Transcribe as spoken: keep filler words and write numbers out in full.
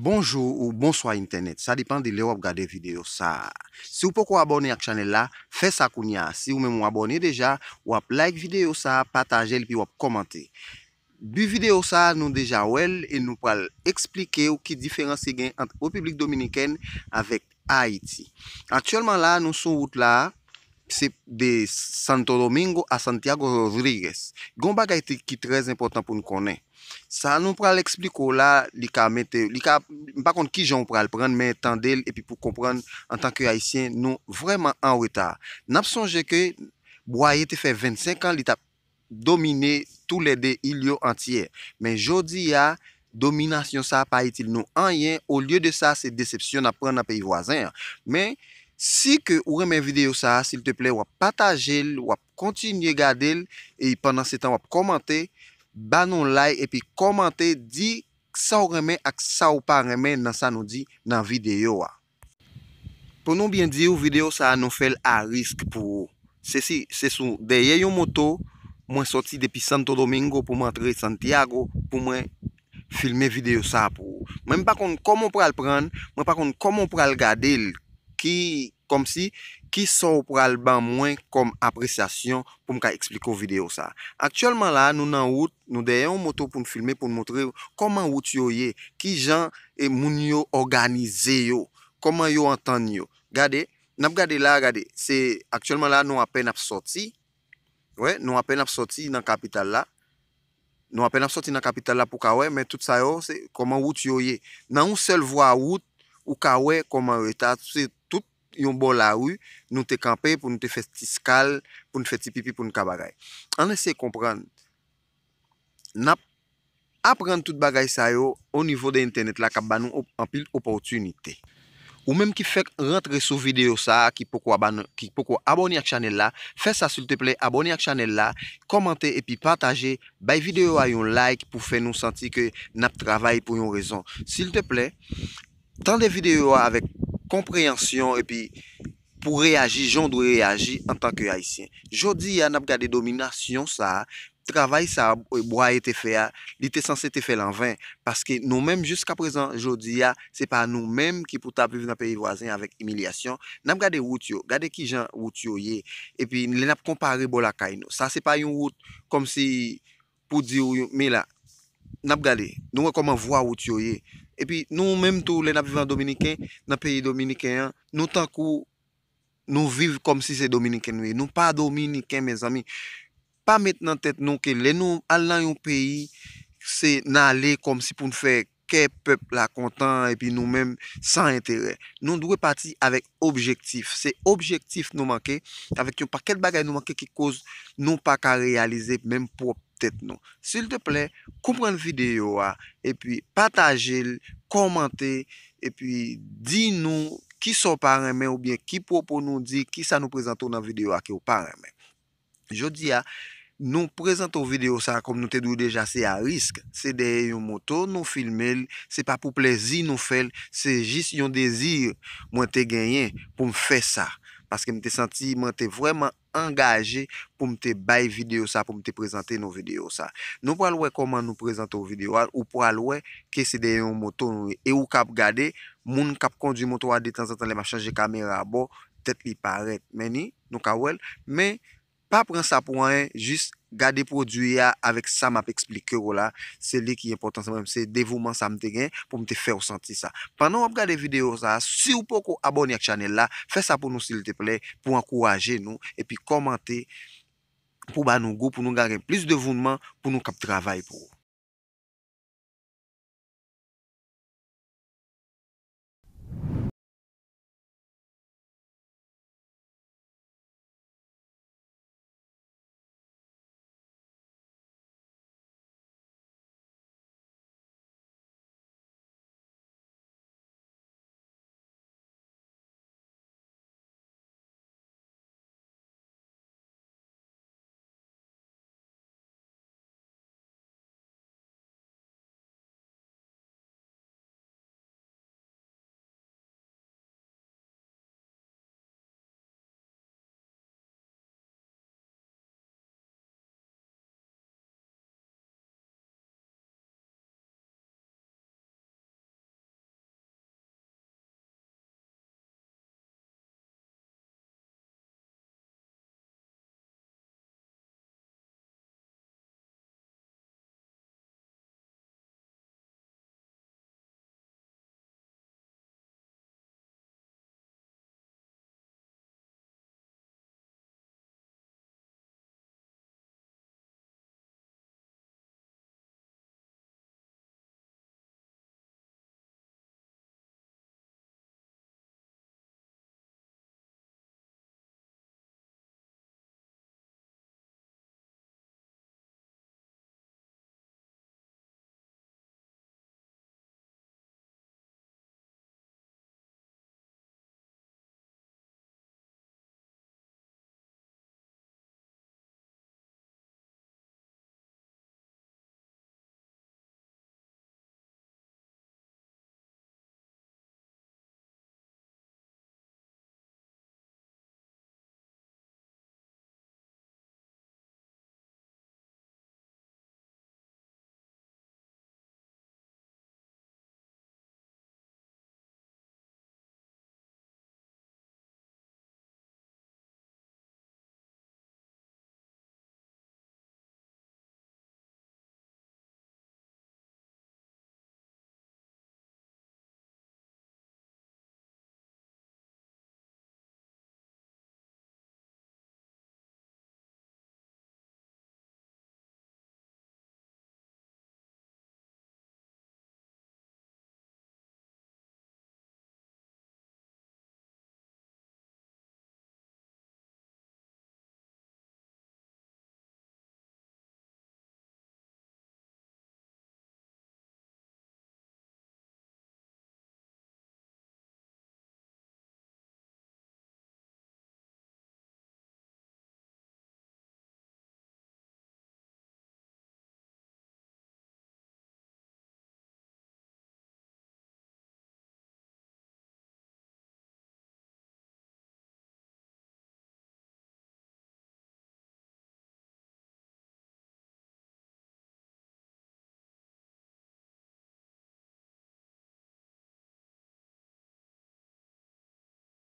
Bonjou ou bonswa entènèt, sa depann de lè w ap gade videyo sa a. Si w poko abòne ak chanèl la, fè sa kounye a. Si w menm ou abòne deja, w ap like videyo sa a, pataje l epi w ap kòmante. Bi videyo sa a, nou deja wè l e nou pral eksplike w ki diferans ki gen ant Repiblik Dominikèn avèk Ayiti. Aktyèlman la, nou sou wout la, se de Santo Domingo a Santiago Rodriguez. Gen yon bagay te- ki trè enpòtan pou n konnen. Sa nou pral eksplike w la, li ka mete, li ka, m pa konn ki jan w pral pran l, men tande l epi pou konprann, antanke Ayisyen, nou vrèman an reta. N ap sonje ke Bwaye te fè vennsenk an, li t ap domine toulède il yo antye. Men jodi a, dominasyon sa a pa itil nou anyen, olye de sa, se desepsyon n ap pran nan peyi vwazen an. Men, si ke ou renmen videyo sa a, silteplè, w ap pataje l, w ap kontinye gade l, e pandan se tan w ap kòmante, ba nou like epi kòmante, di sa w renmen ak sa w pa renmen nan sa nou di nan videyo a. Pou nou byen di w, videyo sa a nou fè l a risk pou ou. Se si, se sou dèyè yon moto, mwen sòti depi Santo Domingo pou m antre Santiago, pou mwen filme videyo sa a pou ou. Mwen m pa konn kòman w pral pran l, mwen pa konn kòman w pral gade l, ki, kòmsi, ki sa w pral ban mwen kòm apresyasyon pou m ka eksplike w videyo sa a. Aktyèlman la, nou nan wout, nou dèyè yon moto pou n filme, pou n montre w kòman wout yo ye, ki jan e moun yo òganize yo, kòman yo antann yo. Gade, n ap gade la, gade, se aktyèlman la, nou apèn ap sòti. Wè, nou apèn ap sòti nan kapital la. Nou apèn ap sòti nan kapital la pou ka wè, men tout sa yo, se kòman wout yo ye. Nan yon sèl vwa wout, ou ka wè kòman yo ye. Ta, se tout yon bò lari, nou te kanpe pou nou te fè ti skal, pou n fè ti pipi, pou n ka bagay. Ann eseye konprann. N ap aprann tout bagay sa yo o nivo de entènèt la k ap ba nou op- anpil opòtinite. Ou menm ki fèk rantre sou videyo sa a, ki poko abòne, ki poko abòne ak chanèl la, fè sa silteplè, abòne ak chanèl la, kòmante epi pataje, bay videyo a yon like pou fè nou santi ke n ap travay pou yon rezon. Silteplè, tande videyo a avèk konpreyansyon epi pou reyaji jan w dwe reyaji antanke Ayisyen. Jodi a, n ap gade dominasyon sa a, travay sa a, e, Bwaye te fè a, li te sanse te fè l anven, paske nou menm jiskaprezan, jodi a, se pa nou menm ki pou t ap viv nan peyi vwazen avèk imilyasyon. N ap gade wout yo, gade kijan wout yo ye, epi lè n ap konpare bò lakay nou. Sa se pa yon wout kòmsi pou di w, men la, n ap gade, nou wè kòman vwa wout yo ye. Epi nou menm tou, lè n ap viv an dominiken, nan peyi dominiken an, nou tankou nou viv kòmsi se dominiken nou ye. Nou pa dominiken, mezanmi. Pa met nan tèt nou ke lè nou al nan yon peyi, se n ale kòmsi pou n fè kè pèp la kontan epi nou menm san enterè. Nou dwe pati avèk objektif. Se objektif nou manke, avèk yon pakèt bagay nou manke ki koz nou pa ka reyalize menm pwòp tèt nou. Silteplè, konprann videyo a, epi pataje l, kòmante, epi di nou kisa w pa renmen oubyen ki pwopo nou di, kisa nou prezante w nan videyo a ke w pa renmen. Jodi a, nou prezante w videyo sa a kòm nou te di w deja, se a risk. Se dèyè yon moto nou filme l, se pa pou plezi nou fè l, se jis yon dezi mwen te genyen pou m fè sa. Paske m te santi mwen te vrèman angaje pou m te bay videyo sa, pou m te prezante nou videyo sa. Nou pral wè kòman nou prezante w videyo a, ou pral wè ke se dèyè yon moto nou ye. E ou k ap gade, moun k ap kondwi moto a detanzantan lè m ap chanje kamera bò, tèt li parèt. Men ni, nou ka wè l. Men, pa pran sa pou anyen, jis gade pwodui a avèk sa m ap eksplike w la. Se li ki enpòtan, se mwen, se devouman sa m te gen pou m te fè w santi sa. Pandan w ap gade videyo sa a, si w poko abòne ak chanèl la, fè sa pou nou silteplè, pou ankouraje nou, epi kòmante, pou ba nou gou, pou nou ka gen plis devounman, pou nou k ap travay pou ou.